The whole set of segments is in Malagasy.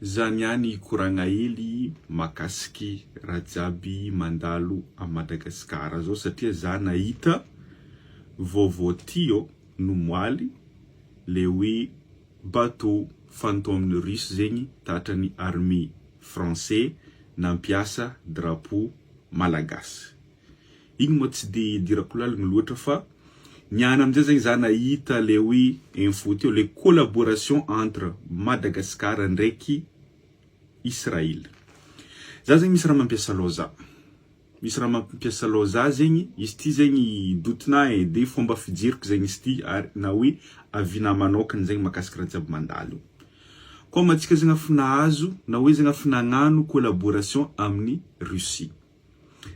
Zany ihany koragna hely makasiky raha jiaby mandalo a Madagascar zao satria za nahita vaovao ty ô nomoaly le hoe bateau fantôme russe zegny tratran'ny armée français nampiasa drapeau malagasy. Igny moa tsy de idirako laligny loatra fa niany amizay zegny za nahita le hoe info teo le collaboration entre Madagascar ndraiky Israel. Za zegny misy raha mampiasa loha za, misy raha mampiasa loha za zegny, izy ty zegny doute-na e, de fomba fijeriko zegny izy ty ary na hoe avis-na manokana zegny mahakasika raha jiaby mandalo io. Comme antsika zegny efa nahazo na hoe zegny efa nagnano collaboration amin'ny Russie.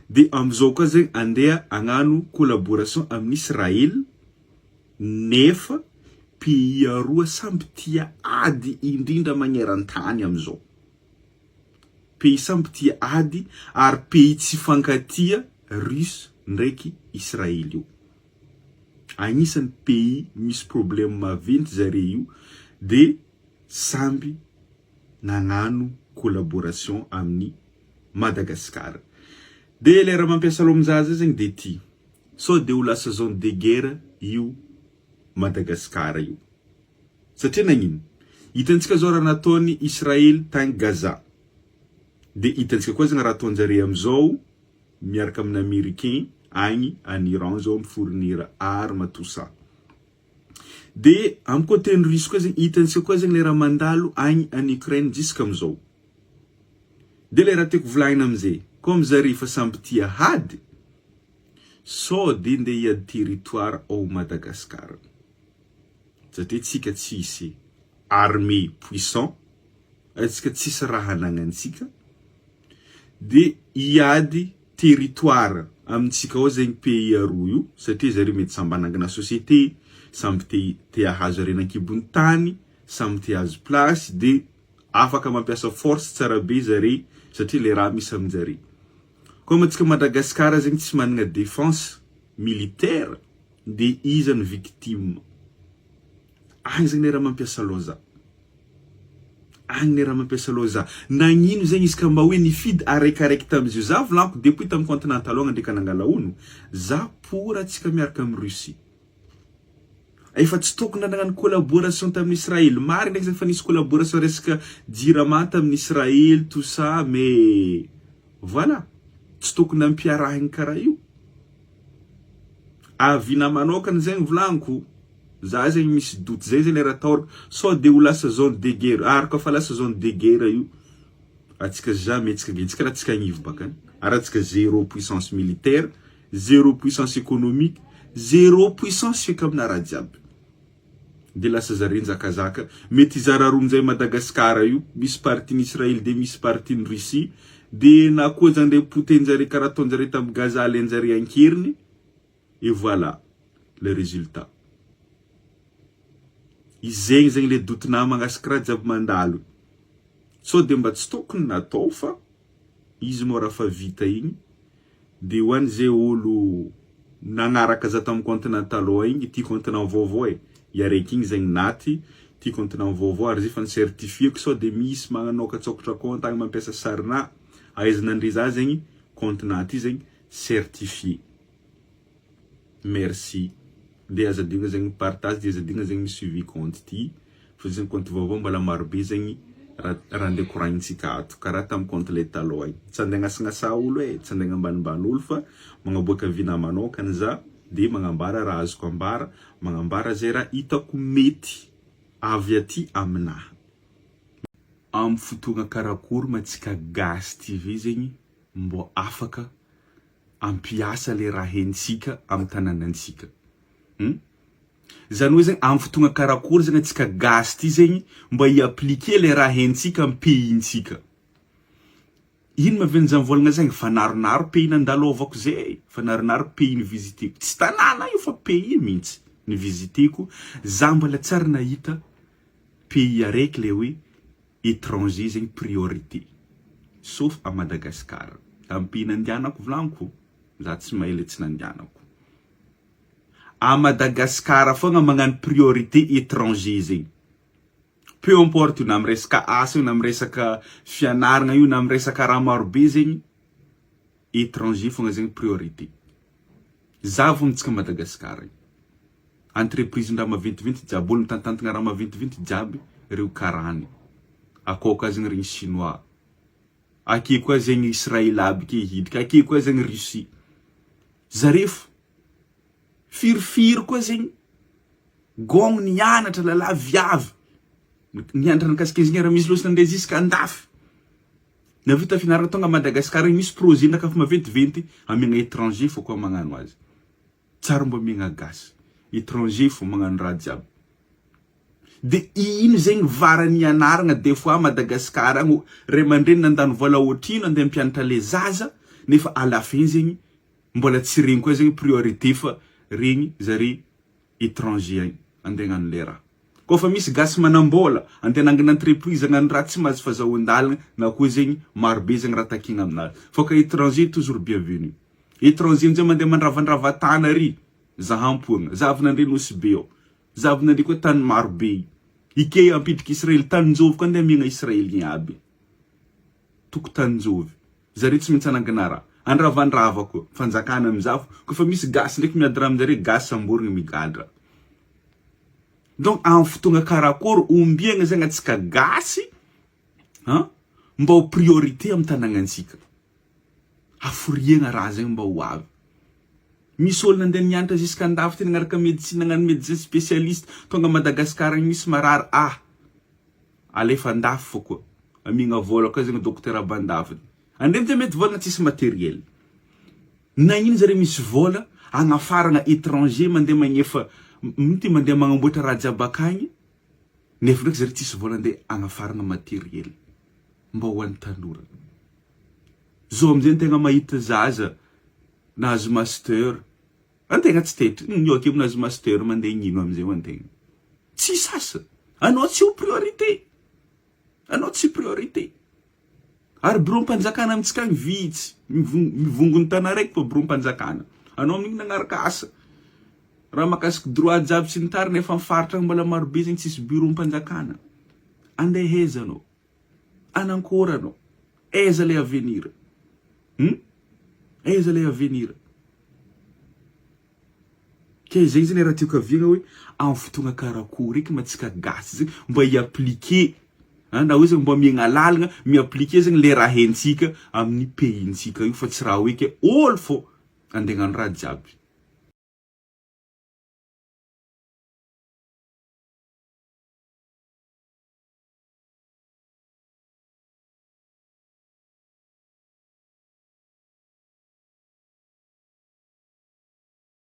De amizao koa zegny andeha hagnano collaboration amin'ny Israel nefa pays aroa samby tia ady indrindra magneran-tany amizao. Pays samby tia ady ary pays tsy fankatia Russe ndraiky Israel io. Agnisan'ny pays misy problème maventy zare io de samby nagnano collaboration amin'ny Madagascar. De le raha mampiasa lomzaza zegny de ty, sao de ho lasa zone de guerre io Madagascar io. Satria nagnino? Hitantsika zao raha nataony Israely tagny Gaza. De hitantsika koa zegny raha ataonjare amizao miaraka amin'ny Americain agny any Iran zao mi-fournir armes tout ça. De amin'ny côté ny Russe koa zegny hitantsika koa zegny le raha mandalo agny any Ukraine jusqu'amizao. De le raha tiako volagnina amizay, comme zare efa samby tia hady, sao de ndeha hiady territoire ao Madagascar. Satria tsika tsisy armée puissant, atsika tsisy raha anagnantsika, de hiady territoire amintsika ao zegny pays aroa io, satria zare mety samby manangana société, samby te te hahazo harena ankibon'ny tany, samby te hahazo place, de afaka mampiasa force tsara be zare satria le raha misy aminjare. Comme antsika Madagascar zegny tsy managna défense militaire de iza no victime? Agny zegny le raha mampiasa loza. Agny le raha mampiasa loza. Nagnino zegny izy ka mba hoe nifidy araikiaraiky tamizio. Za volaniko depuis tamy continent taloha ndraiky nangala ono, za pour antsika miaraka amy Russie. Efa tsy tokony nagnano collaboration tamin'ny Israely. Marina ndraiky zegny fa nisy collaboration resaka Jirama tamin'ny Israely tout ça mais voilà tsy tokony ampiarahigny karaha io. Avis-na manokana zegny volaniko, za zegny misy doute zay zegny le raha atahorako sao de ho lasa zone de guerre ary koa fa lasa zone de guerre io atsika jamais tsika antsika raha tsika agnivo bakany ary atsika zéro puissance militaire, zéro puissance économique, zéro puissance feky amina raha jiaby. De lasa zare njakazaka mety hizara roa aminjay Madagascar io misy partie ny Israely de misy partie ny Russie de na koa zany re potehinjare karaha ataonjare tamy Gaza alainjare ankeriny et voilà le résultat. Izegny zegny le doute-na magnasiky raha jiaby mandalo. Sao de mba tsy tokony natao fa izy moa raha fa vita igny de ho an'izay olo nagnaraka za tamy compte-na taloha igny ty compte-na vaovao e, i araiky igny zegny naty ty compte-na vaovao ary zay efa nicertifieko sao de misy magnanokatsokatra compte agny mampiasa sarina ahaizana andre za zegny compte-na ty zegny certifié. Merci. De aza adigna zegny partage de aza adigna zegny suivi compte ty fa zegny compte vaovao mbola maro be zegny raha raha andeha koragnintsika ato karaha tamy compte le taloha igny. Tsy andeha agnasagnasa olo e, tsy andeha agnambanimbany olo fa magnaboaka avis-na manokana za de magnambara raha azoko ambara, magnambara zay raha hitako mety avy aty aminahy. Amy fotoagna karakory ma tsika gasy ty ve zegny mbô afaka ampiasa le raha haintsika amy tanànantsika? Hum? Zany hoe zegny amy fotoagna karakory zegny antsika gasy ty zegny mba hi-appliquer le raha haintsika amy pays-ntsika? Ino mahavian'izany zany vôlagna zegny? Fa naronaro pays nandalovako zay, fa naronaro pays nivisiteko. Tsy tanàna io fa pays mihitsy nivisiteko. Za mbola tsy ary nahita pays araiky le hoe étranger zegny priorité sauf à Madagascar. Tamy pays nandianako volaniko, za tsy mahay le tsy nandianako. À Madagascar fogna magnano priorité étranger zegny. Peu importe io na am resaka asa io na am resaka fianaragna io na am resaka raha maro be zegny, étranger fogna zegny priorité. Zavo amintsika Madagascar io. Entreprise ndraha maventiventy jiaby, olo mitantantagna raha maventiventy jiaby reo karana. Akao koa zegny regny chinois. Ake koa zegny Israel aby ke hiditra, ake koa zegny Russie. Zarefo firifiry koa zegny gôgno nianatra lalahy viavy nianatra nikasika ingénieur misy loatra nandeha jusqu'à andafy. Navita fianarana tonga Madagascar misy projet ndraka fa maventiventy amiagna étranger fô koa magnano azy. Tsary mba amiagna gasy. Étranger fô magnano raha jiaby. De ino zegny vara nianaragna des fois Madagascar agny ray aman-dreny nandany vola ohatrino andeha hampianatra le zaza nefa à la fin zegny mbola tsy regny koa zegny priorité fa regny zare étranger agny andeha hagnano le raha. Koa fa misy gasy manam-bola andeha hanangana entreprise hagnano raha tsy mahazo fahazahoan-dalagna na koa zegny marobe zegny raha takiana aminazy. Fa ka étranger toujours bienvenu. Étranger amizay mandeha mandravandrava tany ary zahampoagna. Za avy nandre Nosy Be ao. Za avy nandre koa tany maro be. Ike ampidriky Israely taninjovy koa andeha amiagna israelien aby. Tokotaninjovy. Zare tsy maintsy hanangana raha. Andravandrava koa. Fanjakana amizà fô. Koa fa misy gasy ndraiky miady raha aminjare gasy samborigny migadra. Donc amin'ny fotoagna karakory ombiagna zegny antsika gasy an mba ho priorité amin'ny tanagnantsika. Haforiagna raha zegny mba ho avy. Misy olo nandeha nianatra jusqu'andafy teny nagnaraka médecine nagnano médecin spécialiste tonga Madagascar agny misy marary ah alefa andafy fô koa amiagna vola koa zegny docteur aby andafy. Andre amizay mety vola tsisy matériel. Na ino zare misy vola agnafaragna étranger mandeha magnefa ino ty mandeha magnamboatra raha jiaby akagny nefa ndraiky zare tsisy vola andeha agnafaragna matériel mba ho an'ny tanora. Zao amizay antegna mahita zaza nahazo master antegna tsy taitry ny ake nahazo master mandeha gnino amizay ho antegna. Tsisy asa. Anao tsy ho priorité. Anao tsy priorité. Ary bureau-mpanjakana amintsika agny vitsy. Mivongony tany araiky fa bureau-mpanjakana. Anao amin'igny nagnaraka asa. Raha mahakasiky droit jiaby sy ny tariny efa amin'ny faritra agny mbola marobe zegny tsisy bureau-mpanjakana. Andeha aiza anao? Anankory anao? Aiza le avenir? Hum? Aiza le avenir? Ke zegny zegny raha tiako aviagna hoe amin'ny fotoagna karakory eky ma tsika gasy zegny mba hi-appliquer na hoe zegny mba miaigna lalagna mi-appliquer zegny le raha haintsika amin'ny pays-ntsika io fa tsy raha hoe ke ôlo fô andeha hagnano raha jiaby.